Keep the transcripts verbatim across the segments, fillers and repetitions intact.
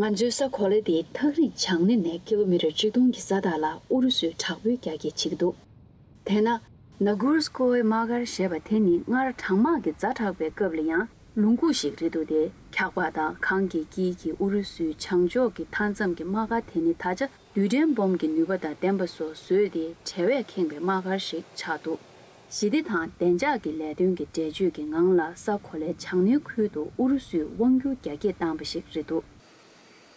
ང་ཚོའི་ས་གོ་ལ་དེའི་ཐག་རིང་བྱང་སྣེ་ནས་ཀི་ལོ་མི་ཊར་གཅིག་སྟོང་གི་ས་ཐག་ལ་ཨུ་རུ་སུས་དྲག་པོའི་རྒྱ་སྐྱེད་བྱེད་ཀྱི་འདུག་དེས་ན། ནཱ་གུར་སྐོའི་དམག་སྒར་ཞེས་པ་དེ་ནི་སྔར་གྲང་དམག་གི་ཛ་དྲག་པའི་སྐབས་ལ་ཡང་ལུང་ཁུག་ཞིག་རེད་འདུག་སྟེ། འཁྱག་པ་དང་གངས་ཀྱི་དཀྱིལ་གྱི་ཨུ་རུ་སུའི་བྱང་ཕྱོགས་ཀྱི་མཐའ་མཚམས་ཀྱི་དམག་སྒར་དེ་ནི་ད་ཆ་རྡུལ་ཕྲན་སྦོམ་གྱི་ནུས་པ་དང་ལྡན་པ་སོགས་བཟོས་ཏེ་བྲལ་བས་ཁེངས་པའི་དམག་སྒར་ཞིག་ཆགས་འདུག་ཞི་བདེ་དང་བདེ་འཇགས་ཀྱི་ལས་དོན་གྱི་འགྲེལ་བརྗོད་ཀྱི་ངང་ལ་ས་གོ་ལའི་བྱང་སྣེའི་ཁུལ་དུ་ཨུ་རུ་སུས་དབང་སྒྱུར་རྒྱ་སྐྱེད་བཏང་པ་ཞིག་རེད་འདུག་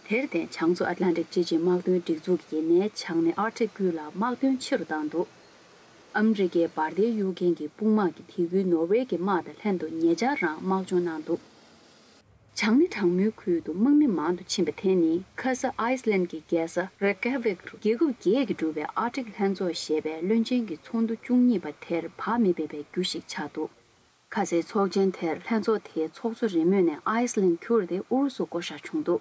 དེར་བརྟེན་བྱང་མཚོ་ཨཊ་ལན་ཏིག་སྤྱི་ཆིངས་དམག་དོན་སྒྲིག་འཛུགས་ཀྱིས་ནས་བྱང་སྣེ་ཨར་ཀྲིག་ཁུལ་ལ་དམག་དོན་ཆེ་རུ་བཏང་འདུག་ཨ་མི་རི་ཀའི་འབར་མདེལ་གཡུག་མཁན་གྱི་དཔུང་དམག་གིས་དེ་ཁུལ་ནོར་ཝེ་གྱི་དམག་དང་ལྷན་དུ་ཉེ་ཆར་རང་དམག་སྦྱོང་གནང་འདུག་བྱང་སྣེ་གྲང་མོའི་ཁུལ་དུ་དམག་མི་མང་དུ་ཕྱིན་པ་དེ་ནི་ཁ་ས་ཨའི་སི་ལན་གྱི་རྒྱལ་ས་རེ་ཀ་ཝིག་ཏུ་རྒྱལ་ཁབ་བརྒྱད་ཀྱིས་གྲུབ་པའི་ཨར་ཀྲིག་ལྷན་ཚོགས་ཞེས་པའི་བློན་ཆེན་གྱི་ཚོགས་འདུ་བཅུ་གཉིས་པ་དེར་བག་མེད་པའི་བའི་རྒྱུ་ཞིག་ཆགས་འདུག་ཁ་སའི་ཚོགས་ཆེན་དེར་ལྷན་ཚོགས་དེའི་ཚོགས་གཙོ་རེ་མོས་ནས་ཨའི་སི་ལན་བསྐྱུར་ཏེ་ཨུ་རུ་སུ་བསྐོ་བཞག་བྱུང་འདུག་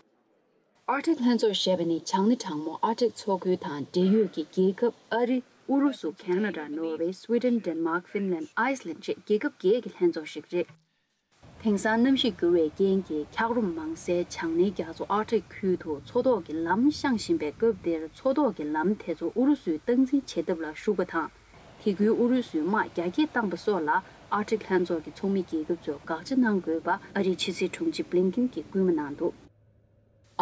ཨར་ཀྲིག་ལྷན་ཚོགས་ཞེས་པ་ནི་བྱང་སྣེ་གྲང་མོ་ཨར་ཀྲིག་མཚོ་ཁུལ་དང་འབྲེལ་ཡོད་ཀྱི་རྒྱལ་ཁབ་ཨ་རི། ཨུ་རུ་སུ། ཁེ་ན་ཌ། ནོར་ཝེ། སུའི་ཌེན། ཌེན་མཱག་ཧྥིན་ལན། ཨའི་སི་ལན་བཅས་རྒྱལ་ཁབ་བརྒྱད་ཀྱི་ལྷན་ཚོགས་ཤིག་རེད། དེང་སང་གནམ་གཤིས་འགྱུར་བའི་རྐྱེན་གྱིས་འཁྱགས་རོམ་མང་སའི་བྱང་སྣེའི་རྒྱ་མཚོ་ཨར་ཀྲིག་ཁུལ་དུ་མཚོ་ཐོག་གི་ལམ་བཤངས་བཞིན་པའི་སྐབས་འདིར། མཚོ་ཐོག་གི་ལམ་དེ་ཚོ་ཨུ་རུ་སུས་སྟངས་འཛིན་བྱེད་ཐབས་ལ་ཞུགས་པ་དང་། དེ་ཁུལ་ཨུ་རུ་སུའི་དམག་རྒྱ་སྐྱེད་བཏང་པ་སོགས་ལ་ཨར་ཀྲིག་ལྷན་ཚོགས་ཀྱི་ཚོགས་མི་རྒྱལ་ཁབ་ཚོས་དགག་བྱ་གནང་དགོས་པ་ཨ་རིའི་ཕྱི་སྲིད་དྲུང་ཆེ་བྷི་ལིན་ཀིན་གྱིས་སྐུལ་མ་གནང་འདུག་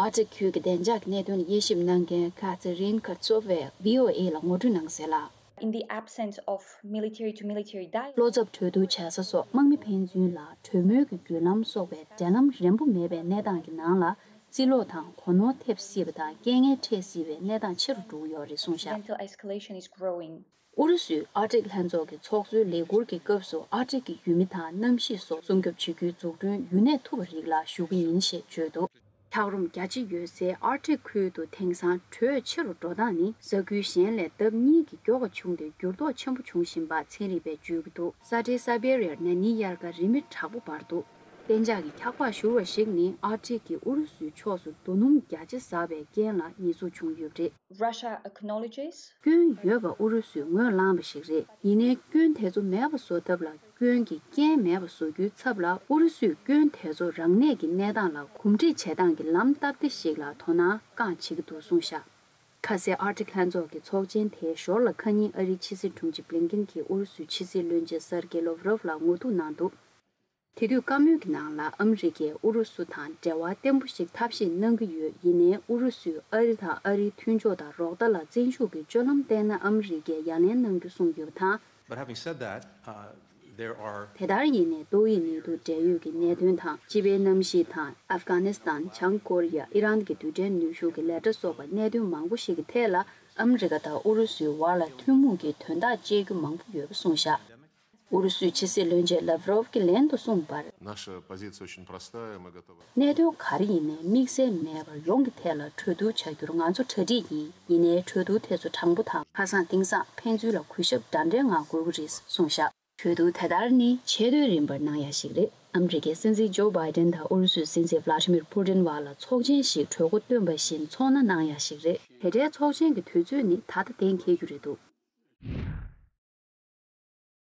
ཨར་ཀྲིག་ཁུལ་གྱི་བདེ་འཇགས་ཀྱི་གནད་དོན་ལ་དབྱེ་ཞིབ་གནང་མཁན་ཁ་ཚེ་རིན་ཁར་ཙོ་ཝས་བྷི་ཨོ་ཨེ་ལ་ངོ་སྤྲོད་གནང་གསལ་ལ། In the absence of military to military dialogue, བློ་འཚབ་གྲོས་བསྡུར་བྱ་ས་སོགས་དམག་མི་ཕན་ཚུན་ལ་གྲོས་མོལ་གྱི་བརྒྱུད་ལམ་སོགས་པའི་འབྲེལ་ལམ་རན་པོ་མེད་པའི་གནས་སྟངས་ཀྱི་ནང་ལ། རྩིས་ལོག་དང་གོ་ནོར་ཐེབས་སྲིད་པ་དང་རྐྱེན་ངན་འཕྲད་སྲིད་པའི་གནས་སྟངས་ཆེ་རུ་འགྲོ་གི་ཡོད་རེད་གསུངས་བཞག accidental escalation is growing. ཨུ་རུ་སུས་ཨར་ཀྲིག་ལྷན་ཚོགས་ཀྱི་ཚོགས་གཙོའི་ལས་འཁུར་གྱི་སྐབས་སུ་ཨར་ཀྲིག་གི་ཡུལ་མི་དང་གནམ་གཤིས་སོགས་སྲུང་སྐྱོབ་བྱེད་རྒྱུའི་འཛུགས་སྐྲུན་ཡུན་གནས་ཐུབ་པ་རིགས་ལ་ཞུགས་ཀྱི་ཡིན་ཞེས་བརྗོད་འདུག་འཁྱགས་རོམ་རྒྱ་ཆེ་ཡོད་སའི་ཨར་ཀྲིག་ཁུལ་དུ་དེང་སང་དྲོད་ཆེ་རུ་འགྲོ་སྟངས་ནི་ས་ཁུལ་གཞན་ལས་ལྡབ་གཉིས་ཀྱིས་མགྱོགས་པ་བྱུང་སྟེ་འགྱུར་ལྡོག་ཆེན་པོ་འབྱུང་བཞིན་པ་ཚན་རིག་པས་བརྗོད་ཀྱི་འདུག་ས་ཁྲའི་སཱི་བེ་རི་ཡར་ན་ནིང་དབྱར་ཁ་རི་མེ་དྲག་པོ་འབར་འདུག་གཏན་འཇགས་ཀྱི་འཁྱགས་པ་བཞུར་བ་ཞིག་ནི་ཨར་ཀྲིག་གི་ཨུ་རུ་སུའི་ཕྱོགས་སུ་རྡོ་སྣུམ་རྒྱ་ཆེ་ཟགས་པའི་རྐྱེན་ལ་ཉེས་འཛུགས་བྱུང་ཡོད་པ་རེད། Russia acknowledges སྐྱོན་ཡོད་པ་ཨུ་རུ་སུས་ངོས་བླངས་པ་ཞིག་རེད། ཡིན་ནའི་སྐྱོན་དེ་ཚོ་མེད་པ་བཟོ་ཐབས་ལ་སྐྱོན་གྱི་རྐྱེན་མེད་པ་བཟོ་རྒྱུའི་ཚབ་ལ་ཨུ་རུ་སུས་སྐྱོན་དེ་ཚོ་རང་ཉིད་ཀྱི་གནས་སྟངས་ལ་གོམས་འདྲིས་བྱེད་སྟངས་ཀྱི་ལམ་སྟབས་བདེ་ཞིག་ལ་དོ་སྣང་བསྐང་བྱེད་ཀྱི་འདུག་གསུངས་བཞག་ཁ་སའི་ཨར་ཀྲིག་ལྷན་ཚོགས་ཀྱི་ཚོགས་ཆེན་དེའི་ཞོར་ལ་ཁ་ཉིན་ཨ་རིའི་ཕྱི་སྲིད་དྲུང་ཆེ་བྷི་ལིན་ཀིན་གྱིས་ཨུ་རུ་སུའི་ཕྱི་སྲིད་བློན་ཆེན་སར་ཀེ་ལོབ་རོབ་ལ་ངོ་ཐུག་གནང་འདུག་དེ་དུས་བཀའ་མོལ་གྱི་ནང་ལ་ཨ་མི་རི་ཀས་ཨུ་རུ་སུ་དང་འབྲེལ་བ་བརྟན་པོ་ཞིག་ཐབས་ཤེས་གནང་གི་ཡོད། ཡིན་ནའི་ཨུ་རུ་སུས་ཨ་རི་དང་ཨ་རིའི་མཐུན་ཕྱོགས་དང་རོགས་ཟླ་ལ་བཙན་ཤུགས་ཀྱིས་སྤྱོད་ལམ་བསྟན་ན་ཨ་མི་རི་ཀས་ཡ་ལན་གནང་རྒྱུ་གསུངས་ཡོད་པ་དང་། But having said that, uh, there are དེ་ལྟར་ཡིན་ནའི་ཏོག་དབྱིབས་ནད་དུག་འབྲེལ་ཡོད་ཀྱི་གནད་དོན་དང་། སྤྱི་པའི་གནམ་གཤིས་དང་། ཨབ་གྷ་ནི་སི་ཐན། བྱང་ཀོ་རི་ཡ། ཨི་རན་གྱི་རྡུལ་ཕྲན་ནུས་ཤུགས་ཀྱི་ལས་གྲྭ་སོགས་པ་གནད་དོན་མང་པོ་ཞིག་གི་ཐད་ལ་ཨ་མི་རི་ཀ་དང་ཨུ་རུ་སུའི་བར་ལ་ཐུན་མོང་གི་དོན་དག་བཅད་རྒྱུ་མང་པོ་ཡོད་པ་གསུངས་བཞག་ཨུ་རུ་སུའི་ཕྱི་སྲིད་བློན་ཆེན་ལབ་རོབ་ཀྱིས་ལན་དུ་གསུངས་པར། Наша позиция очень простая, мы готовы. གནད་དོན་ག་རེ་ཡིན་ནའི་དམིགས་བསལ་མེད་པར་ཡོངས་ཀྱི་ཐད་ལ་གྲོས་བསྡུར་བྱ་རྒྱུར་ང་ཚོ་གྲ་སྒྲིག་ཡིན། ཡིན་ནའི་གྲོས་བསྡུར་དེ་ཚོ་དྲང་པོ་དང་ཁ་སང་གཏིང་ཟབ་ཕན་ཚུན་ལ་གུས་ཞབས་འདྲ་འདྲའི་ངང་དགོས་ཀྱི་རེད་གསུངས་བཞག་གྲོས་བསྡུར་དེ་ལྟར་ནི་ཆེས་དུས་རིམ་པར་གནང་ཡ་ཞིག་རེད། ཨ་མི་རི་ཀའི་སྲིད་འཛིན་ཇོ་བྷའི་ཌེན་དང་ཨུ་རུ་སུའི་སྲིད་འཛིན་ཝ་ལ་ཏི་མིར་ཕུ་ཏིན་བར་ལ་ཚོགས་ཆེན་ཞིག་གྲོས་འགོ་བཏོན་པ་བཞིན་ཚོགས་གནང་གནང་ཡ་ཞིག་རེད། དེ་འདྲའི་ཚོགས་ཆེན་གྱི་དུས་ཚོད་ནི་ད་ལྟ་གཏན་འཁེལ་རྒྱུ་རེད་འདུག